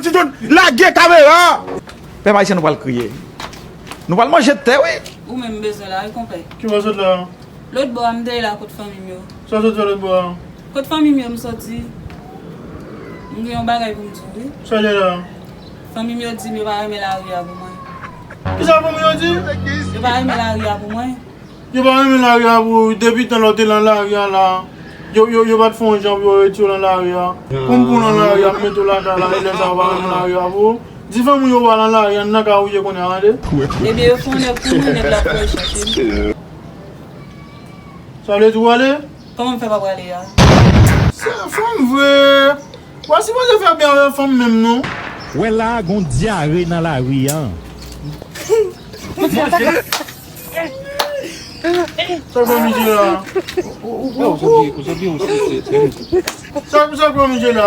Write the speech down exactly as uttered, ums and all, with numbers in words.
Ti John, lage kamera! Pèp ayisyen, nou pral kriye. Nou pral manje tè, wi. Ou menm bezwen la, wi, konpè. Ki bò w sot la? Lòt bò a, m te ye la kot fanmi m yo. Sa w sot fè lòt bò a? Kot fanmi m yo m soti. M gen yon bagay pou m di w, wi. Sa w ye la? Fanmi m yo di m yo pa renmen lari a pou mwen. Kisa fanmi yo di? Yo pa renmen lari a pou mwen. Yo pa renmen lari a pou ou, depi tan lè w te nan lari a la, yo, yo, yo pa t fè yon jan pou yo retire w nan lari a. Pou m pran w nan lari a, m mete w lakay la, e lè sa yo pa renmen lari a pou ou. Di fanmi w yo pa nan lari a, nan kay ou ye kounye a, tande? Ebyen, yo fè yon nèg pou mwen, nèg la pou al chache m. Sa vle di w ale? Kòman m fè pa prale a? Se fanm vre. W a sipoze fè byen avè fanm menm non. Wè la, gon dyare nan lari a. Sa k pran manje la? Sa, sa k pran manje la?